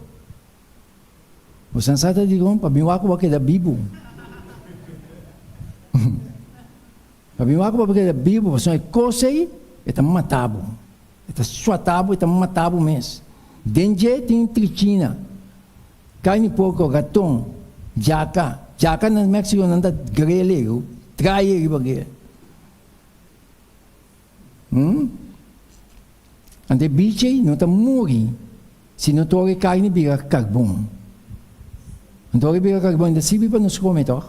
Bosan sa ta dikon? Pa bin wak ku bo a keda bibu. Pa bin wak ku bo a keda bibu pasobra e kos ei e ta mata bo. E ta suata bo, e ta mata bo mes. Den dje tin trichina. Carni porco, raton, djaka. Djaka na Mexico nan ta grill e, trae e riba grill. Hmm? Anto e bichi ei no ta muri si no tora e carni bira carbon. Anto ora e bira carbon e ta sirbi pa nos come toch?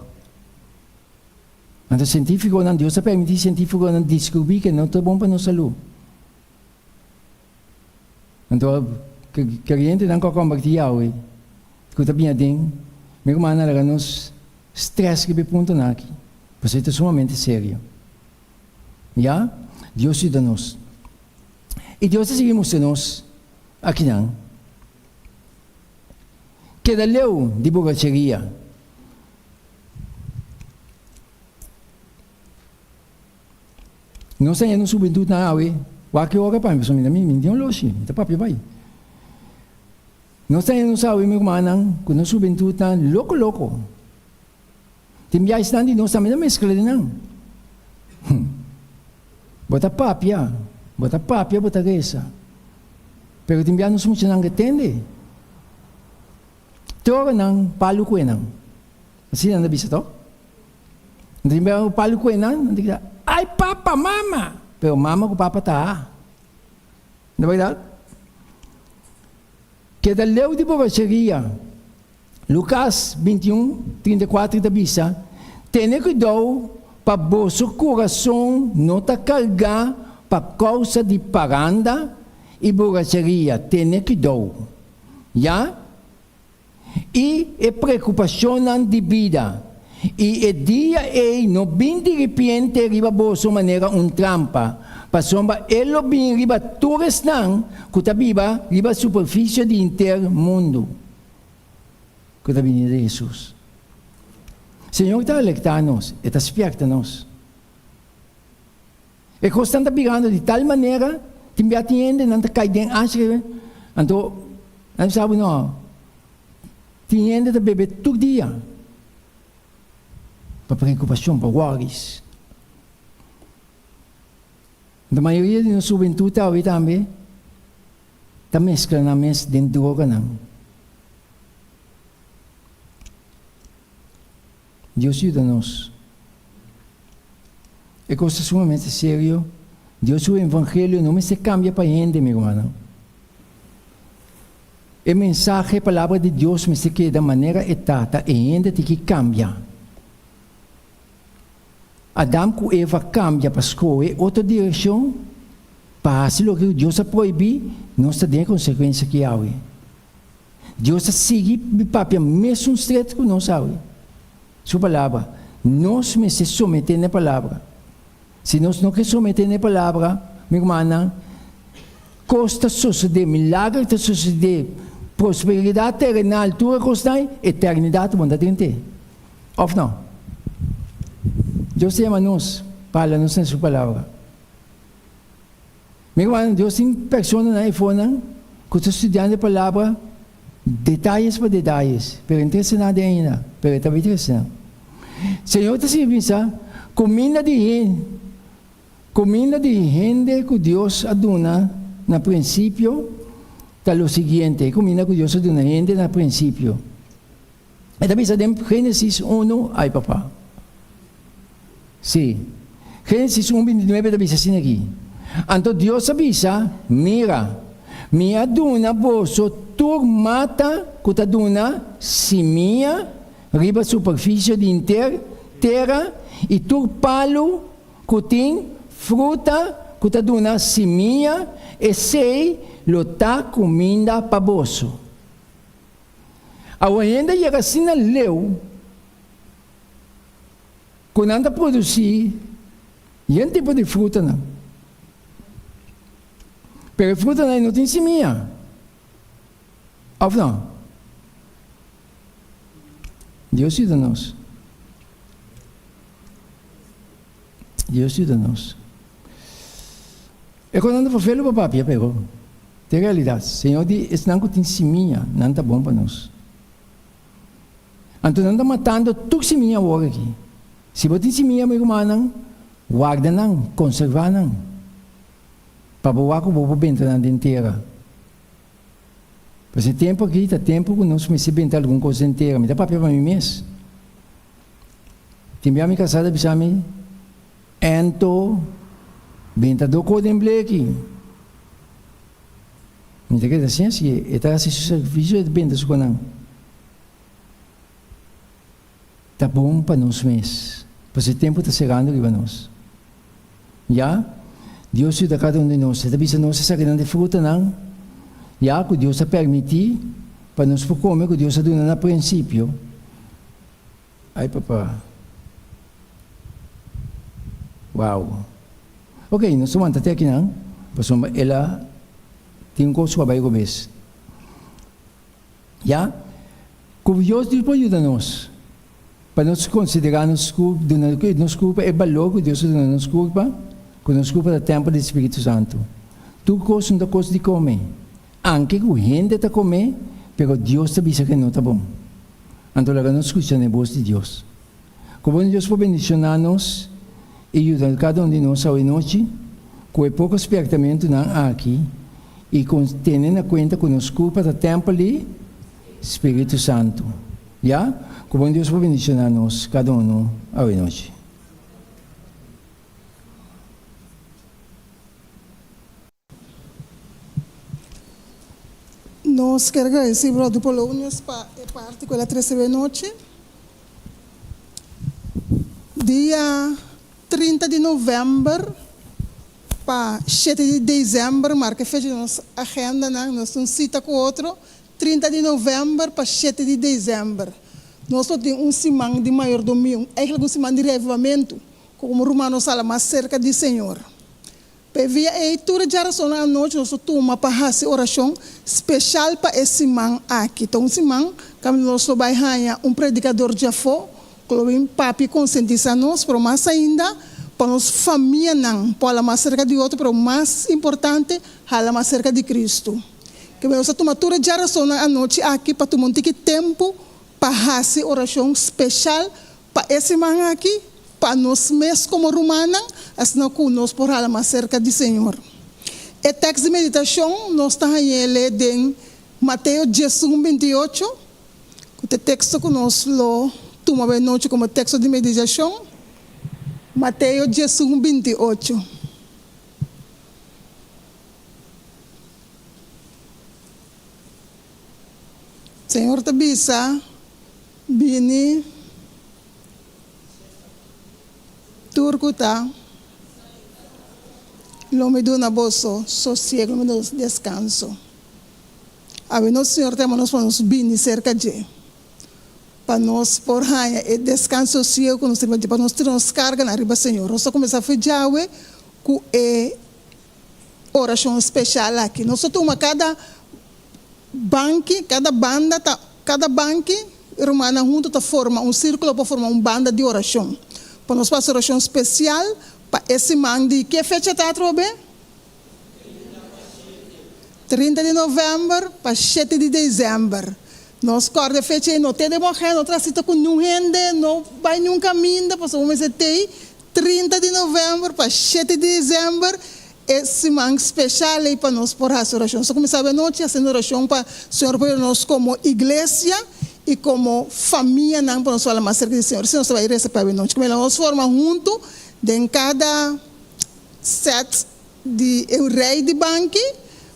Anto cientificonan, Dios ta permiti cientificonan descubri ke no ta bon pa nos salud. Anto kerientenan ku a kombertí Yahweh, ku ta bini aden, mi rumannan laga nos strès riba e puntonan aki, pasobra e ta sumamente serio. Ya, Dios yuda nos. I Dios ta sigui mustra nos akinan. Keda leu di buracheria. Nos ta yendo hubentutnan awe, wak ki ora pa mi, pasobra mi ta mi tin oloshi, mi ta papia bai. Nos ta yendo awe mi rumannan ku nos hubentutnan loko loko. Tin biaha esnan di nos tambe ta meskla den nan. Bo ta papia, bo ta papia, bo ta resa. Pero tin bia nos muchanan ke tende. Te ora nan palu ku enan. Asina nan ta bisa tok. Nan tin bia palu ku enan, nan ta grita, Ai papa, mama! Pero mama ku papa ta ha. No bèrdat? Keda leu di borracheria. Lukas 21, 34 ta bisa, Tene kuidou pa boso kurason no ta kargá pa kousa di paranda i borracheria. Tene kuidou. Ya? I e preokupashonnan di bida. I e dia ei no bin diripiente riba boso manera un trampa, pasobra e lo bin riba tur esnan ku ta biba riba superfisio di henter mundu. Ku ta bini di Hesus. Señor ta alertá nos, e ta spièrta nos. E kosnan ta birando di tal manera, tin bia tin hende nan ta kai den ashri, anto nan bisa bo no, tin hende ta bebe tur dia pa preokupashon, pa worries. Anto mayoria di nos hubentut awe tambe ta meskla nan mes den droganan. Dios yuda nos. E kos ta sumamente serio. Dios su evangelio no mester kambia pa hende, mi rumannan. E mensahe, e palabra di Dios mester keda manera e ta, ta e hende tin ki kambia. Adam ku Eva kambia pa skohe otro direkshon, pa hasi loke ku Dios a prohibí, nos ta den e konsekuensia ki awe. Dios ta sigui papia mesun stret ku nos awe. Su Palabra. Nos mester someté na e Palabra. Si nos no ke someté na e Palabra, mi rumannan, kos ta sosodé, milager ta sosodé, prosperidat terenal, tur e kosnan ei, eternidat bo no ta drent'é. Òf no? Dios ta yama nos pa hala nos na Su Palabra. Mi rumannan, Dios tin personanan eifonan ku ta studiando e Palabra detayes pa detayes, pero e no trese nada ainda, pero e ta bai trese nan. Señor ta sigui bisa, Kuminda di kuminda di hende ku Dios a duna na prinsipio ta lo siguiente, e kuminda ku Dios a duna hende na prinsipio. E ta bisa den Génesis unu, ai papa. Sí. Génesis un 29 ta bisa asina aki, Anto Dios a bisa, Mira, mi a duna boso tur mata ku ta duna simia riba superfisio di henter tera i tur palu ku tin fruta ku ta duna simia, esei lo ta kuminda pa boso. Awor hende a yega asina leu ku nan ta produsí yen tipo di frutanan. Pero e frutanan ei no tin simia, òf no? Dios yuda nos. Dios yuda nos. E konan ta ferfelu pa papia, pero den realidat, Señor di esnan ku tin simia, nan ta bon pa nos. Anto nan ta matando tur simia awor aki. Si bo tin simia, mi rumannan, warda nan, konservá nan, pa bo wak ku bo por benta nan den tera. Pasobra e tempu aki ta tempu ku nos mester benta algun kos den tera. Mi ta papia pa mi mes. Tin bia mi kasá ta bisa mi, Ento benta doko den bleki. Mi ta keda sin hasi, e ta hasi su sakrifisio, e ta benta su konan. Ta bon pa nos mes, pasobra e tempu ta serando riba nos. Ya, Dios yuda kada un di nos. E ta bisa nos esakinan di frutanan, ya, ku Dios a permití pa nos por kome, ku Dios a duna na prinsipio. Ay papa. Wow. Ok, nos ta wanta te akinan, pasobra el a tin un kos ku a bai robes. Ya, ku Dios Dios por yuda nos pa nos konsiderá nos ku duna nos kurpa e balor ku Dios a duna nos kurpa, ku nos kurpa ta tèmpel di Spiritu Santu. Tur kos no ta kos di kome, anke ku hende ta kome, pero Dios ta bisa ku e no ta bon. Anto laga nos skucha na e bos di Dios. Ku bon Dios por bendishoná nos i yuda kada un di nos awe nochi. Ku e poko spièrtamentunan aki i ku tene na kuenta ku nos kurpa ta tèmpel di Spiritu Santu, ya ku bon Dios por bendishoná nos kada unu awenochi. Nos kier agradeci Brother Polonius pa e parti cu el a trece awe nochi. Dia 30 di november pa shete di december, marca e fecha den nos agendanan, nos tin un cita cu otro, 30 di november pa shete di december. Nos lo tin un siman di mayordomia, eigenlijk un siman di reavivamento, como ruman nos hala mas cerca di Señor. P'e via ei, tur e djarasonnan anochi nos ta tuma pa hasi orashon speshal pa e siman aki. Ta un siman kaminda nos lo bai haña un predikador djafó ku lo bin papia i konsientisá nos, pero mas ainda pa nos famianan por hala mas serka di otro, pero mas importante, hala mas serka di Kristu. Ke nos ta tuma tur e djarasonnan anochi aki pa tuma un tiki tempu pa hasi orashon speshal Pa e siman aki, pa nos mes komo rumannan, asina ku nos por hala mas serka di Señor. E tèks di meditashon nos ta hañ'é den Mateo diesun 28, ku ta e teksto ku nos lo tuma awe nochi komo teksto di meditashon, Mateo 11, 28. Señor ta bisa, Bini tur ku ta, lo mi duna boso sosiego, lo mi duna boso deskanso. Awe nos Señor ta yama nos pa nos bini serka dje, pa nos por haña e deskanso, sosiego ku nos tin pa dje, pa nos tira nos karganan riba Señor. Nos ta kuminsá fe djawe ku e orashon speshal aki. Nos ta tuma kada banki, kada banda ta, kada banki, rumannan huntu ta forma un sírkulo pa forma un banda di orashon. Pa nos pasa orashon spesial pa e siman di, ke fecha ta atrobe? 30 di novèmber pa shete di desèmber. Nos kòrda e fecha ei, no tene bo agenda, no traha sita ku niun hende, no bai niun kaminda, pasobra bo mester tei 30 di novèmber pa shete di desèmber, e siman speshal ei pa nos por hasi orashon. Nos ta kuminsá awe nochi hasiendo orashon pa Señor por yuda nos komo iglesia i komo famianan pa nos fala mas serka di Señor. Asina nos ta bai resa pa awe nochi. Kumela nos forma huntu den kada sèt di e rei di banki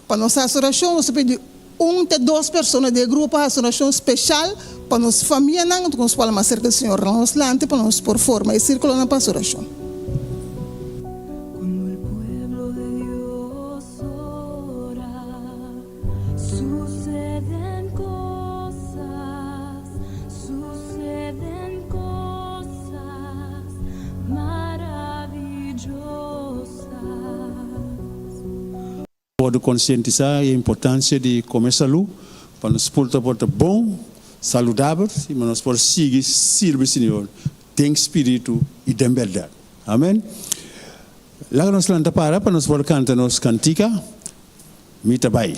pa nos hasi orashon. Nos ta pidi un te dos persona di e grupo pa hasi orashon speshal pa nos famianan, anto ku nos por hala mas serka di Señor. Laga nos lanta pa nos por forma e sirkulonan pa hasi orashon. Wòrdu konsientisá e importansia di kome salú pa nos por ta por ta bon, saludabel i pa nos por sigui sirbi Señor den spiritu i den bèrdat. Amen. Laga nos lanta para pa nos por kanta nos kantika, Mi ta bai.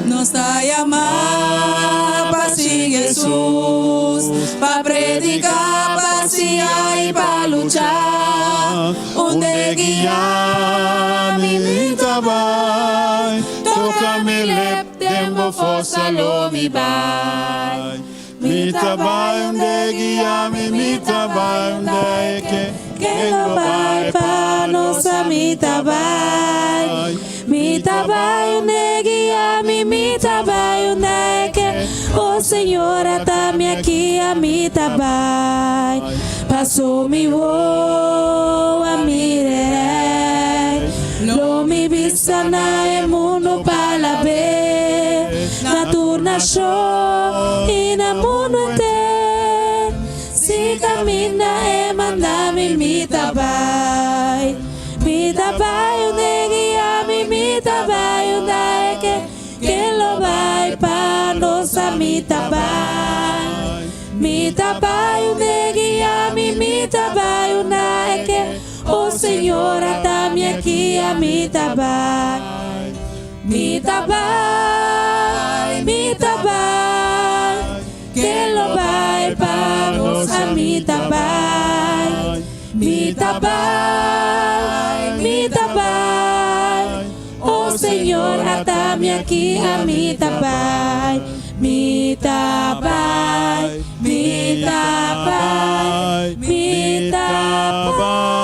Nos ta yamá pa sigui Hesus, pa prediká, pa siña i pa lucha. Unda e guia mi, mi ta bai. Toka mi lep, den bo forsa lo mi bai. Mi ta bai unda e guia mi, mi ta bai unda e ke, Ken lo bai pa nos a mi ta bai. Mi ta bai unda e guia mi, mi ta bai unda e ke, Oh Señor ata mi aki a mi ta bai. Paso mi wowo a mira e Rei, lo mi bisa na e mundu pa lab'é. Na tur nashon i na mundu henter, si kaminda e manda mi, mi ta bai. Mi ta bai unda e guia mi, mi ta bai unda e ke, ken lo bai pa nos a mi ta bai. Mi ta bai unda e guia mi, mi ta bai unda e ke, o Señor. Señor, ata mi aki, ami ta bai. Mi ta bai, mi ta bai. Ken lo bai pa nos? Ami ta bai. Mi ta bai, mi ta bai. O Señor, ata mi aki, ami ta bai. Mi ta bai, mi ta bai, mi ta bai.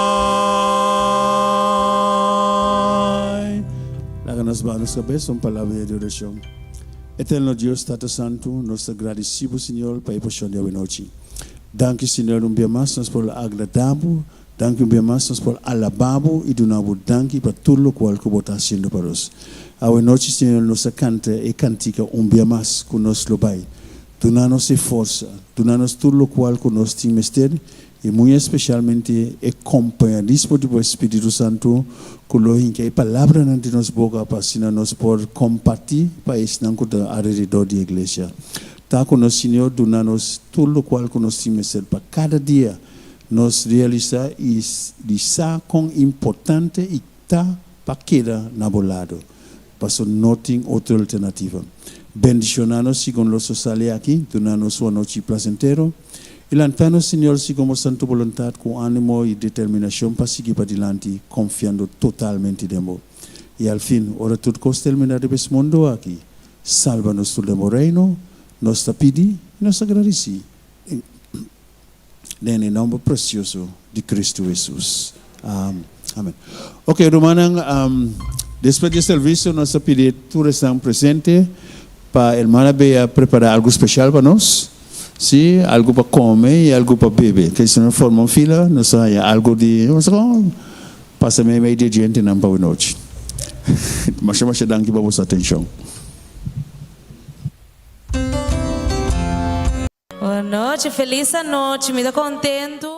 Laga nos baha nos kabes un palabra di orashon. Eterno Dios, Tata Santu, nos ta gradisí bo, Señor, pa e porshon di awenochi. Danki, Señor, un bia mas nos por agradá bo. Danki un bia mas nos por alabá bo i duna bo danki pa tur lokual ku bo ta hasiendo pa nos. Awenochi, Señor, nos a kanta e kantika un bia mas ku nos lo bai. Duna nos e forsa, duna nos tur lokual ku nos tin mester i muy espesialmente e kompañarismo di bo Spiritu Santu ku lo hinka e palabranan di nos boka pa asina nos por kompartí pa esnan ku ta alrededor di e iglesia. Ta ku nos, Señor, duna nos tur lokual ku nos tin mester pa kada dia Nos realisa i di sa kon importante i ta pa keda na bo lado, paso no tin otro alternativa. Bendiciona nos segun lo so sali aki, duna nos un anochi placentero, i lanta nos, Señor, segun bo santo boluntad cu animo i determinacion pa sigui padilanti confiando totalmente den bo. I al fin, ora tur cos termina riba es mundo aki, salba nos tur den bo Reino, nos ta pidi i nos ta gradeci. Den e nomber precioso di Cristo Jesus. Amen. Ok, rumannan, despues di e servicio nos ta pidi tur esnan presente pa hermana Bea prepara algo special pa nos. Si, algo pa come y algo pa bebe. Ke si nos forma un fila, nos ta haya algo di, nos ta pasa meimei di e djentenan pa awenochi. Masha masha danki pa boso atencion. Bon nochi, felis anochi, mi ta kontentu.